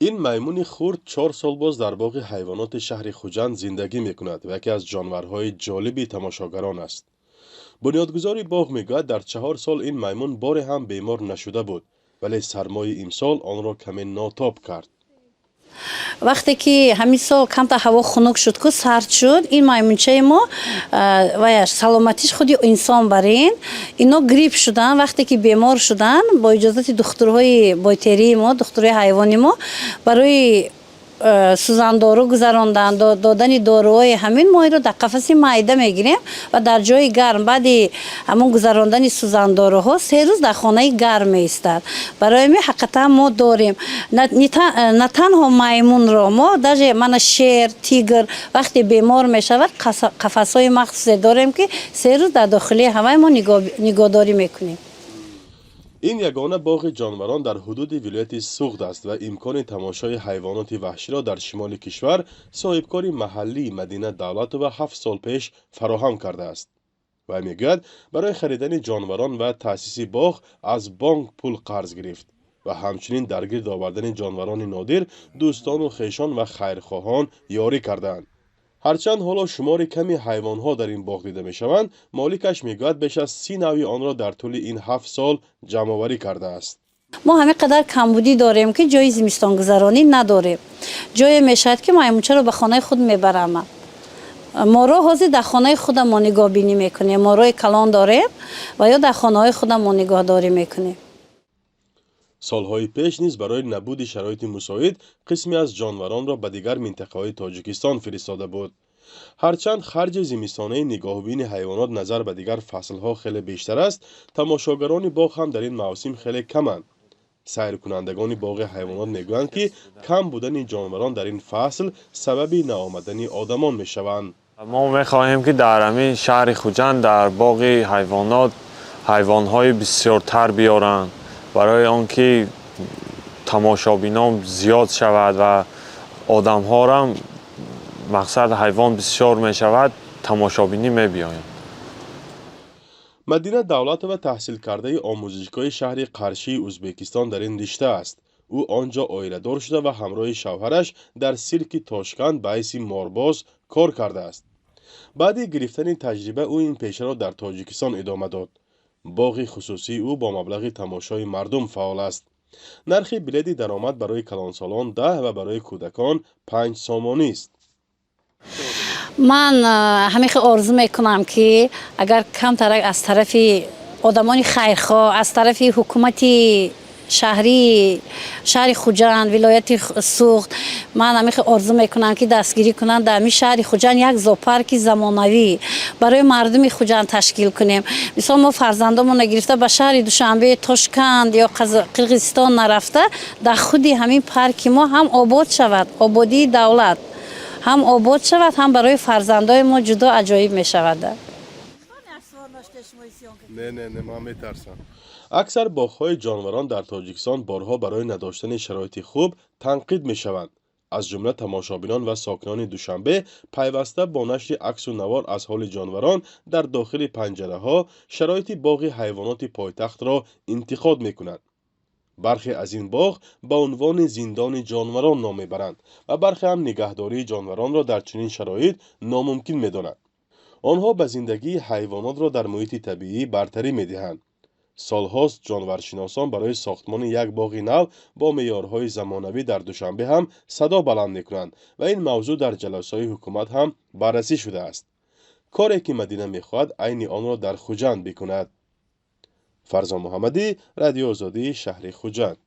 Ин маймуни хурд 4 сол боз дар боғи ҳайвоноти шаҳри Хуҷанд зиндагӣ мекунад ва яке аз ҷонварҳои ҷолиби тамошогарон аст. Бунёдгузори боғ мегӯяд, дар 4 сол ин маймун боре ҳам бемор нашуда буд, вале сармои имсол онро каме нотоб кард. Вақте ки ҳамин сол камтар ҳаво хунук шуд ку, сард шуд, ин маймунчаи мо ваяш саломатиш худи инсон барин ино грипп шудан. Вақте ки бемор шудан, бо иҷозати духтурҳои бойтерии мо, духтурҳои ҳайвони мо, барои сӯзандору гузарондан, додани доруҳои ҳамин, мо инро дар қафаси майда мегирем ва дар ҷои гарм баъди ҳамон гузарондани сӯзандоруҳо 3 рӯз дар хонаи гарм меистад. Барои ҳамин ҳақиқатан мо дорем на танҳо маймунро, мо даже мана шер, тигр вақте бемор мешавад, қафасҳои махсусе дорем, ки 3 рӯз дар дохилии ҳавай мо нигоҳдорӣ мекунем. Ин ягона боғи ҷонварон дар ҳудуди вилояти Суғд аст ва имкони тамошои ҳайвоноти ваҳширо дар шимоли кишвар соҳибкори маҳаллӣ Мадина Давлатова 7 сол пеш фароҳам кардааст. Вай мегӯяд, барои харидани ҷонварон ва таъсиси боғ аз бонк пул қарз гирифт ва ҳамчунин дар гирд овардани ҷонварони нодир дӯстону хешон ва хайрхоҳон ёрӣ кардаанд. Ҳарчанд ҳоло шумори ками ҳайвонҳо дар ин боғ дида мешаванд, моликаш мегӯяд, беш аз 30 навъи онро дар тӯли ин 7 сол ҷамъоварӣ кардааст. Мо ҳамин қадар камбудӣ дорем, ки ҷои зимистонгузаронӣ надорем. Ҷое мешавад, ки маймунчаро ба хонаи худ мебарам. Моро ҳозир дар хонаи худамон нигоҳбинӣ мекунем. Морои калон дорем ва ё дар хонаҳои худамон нигаҳдорӣ мекунем. Солҳои пеш низ барои набуди шароити мусоид қисме аз ҷонваронро ба дигар минтақаҳои Тоҷикистон фиристода буд. Ҳарчанд харҷи зимистонаи нигоҳубини ҳайвонот назар ба дигар фаслҳо хеле бештар аст, тамошогарони боғ ҳам дар ин мавсим хеле каманд. Сайркунандагони боғи ҳайвонот мегӯянд, ки кам будани ҷонварон дар ин фасл сабаби наомадани одамон мешаванд. Мо мехоҳем, ки дар ҳамин шаҳри Хуҷанд дар боғи ҳайвонот ҳайвонҳои бисёртар биёранд, барои он ки тамошобинон зиёд шавад ва одамҳорам мақсад ҳайвон бисёр мешавад, тамошобинӣ мебиёянд. Мадина Давлатова таҳсилкардаи омӯзишгоҳи шаҳри Қаршии Ӯзбекистон дар ин ришта аст. Ӯ он ҷо оиладор шуда ва ҳамроҳи шавҳараш дар сирки Тошканд ба ҳайси морбоз кор кардааст. Баъди гирифтани таҷриба ӯ ин пешаро дар Тоҷикистон идома дод. Боғи хусусии ӯ бо маблағи тамошои мардум фаъол аст. Нархи билети даромад барои калонсолон 10 ва барои кӯдакон 5 сомонист. Ман ҳамин хел орзу мекунам, ки агар камтарак аз тарафи одамони хайрхоҳ, аз тарафи ҳукумати шаҳрии шаҳри Хуҷанд, вилояти Суғд, ман ҳамин хел орзу мекунам, ки дастгирӣ кунанд, дар ҳамин шаҳри Хуҷанд як зоопарки замонавӣ барои мардуми Хуҷанд ташкил кунем. Мисол, мо фарзандомонро гирифта ба шаҳри Душанбе, Тошканд ё Қирғизистон нарафта, дар худи ҳамин парки мо ҳам обод шавад, ободии давлат ҳам обод шавад, ҳам барои фарзандои мо ҷудо аҷоиб мешавад. Не, не, не, ман метарсам. Аксар боғҳои ҷонварон дар Тоҷикистон борҳо барои надоштани шароити хуб танқид мешаванд. Аз ҷумла тамошобинон ва сокинони Душанбе пайваста бо нашри аксу навор аз ҳоли ҷонварон дар дохили панҷараҳо шароити боғи ҳайвоноти пойтахтро интиқод мекунанд. Бархе аз ин боғ ба унвони зиндони ҷонварон ном мебаранд ва бархе ҳам нигаҳдории ҷонваронро дар чунин шароит номумкин медонанд. Онҳо ба зиндагии ҳайвонотро дар муҳити табиӣ бартарӣ медиҳанд. Солҳост ҷонваршиносон барои сохтмони як боғи нав бо меъёрҳои замонавӣ дар Душанбе ҳам садо баланд мекунанд ва ин мавзӯъ дар ҷаласаҳои ҳукумат ҳам баррасӣ шудааст. Коре ки Мадина мехоҳад, айни онро дар Хуҷанд бикунад. Фарзон Муҳаммадӣ, Радиои Озодӣ, шаҳри Хуҷанд.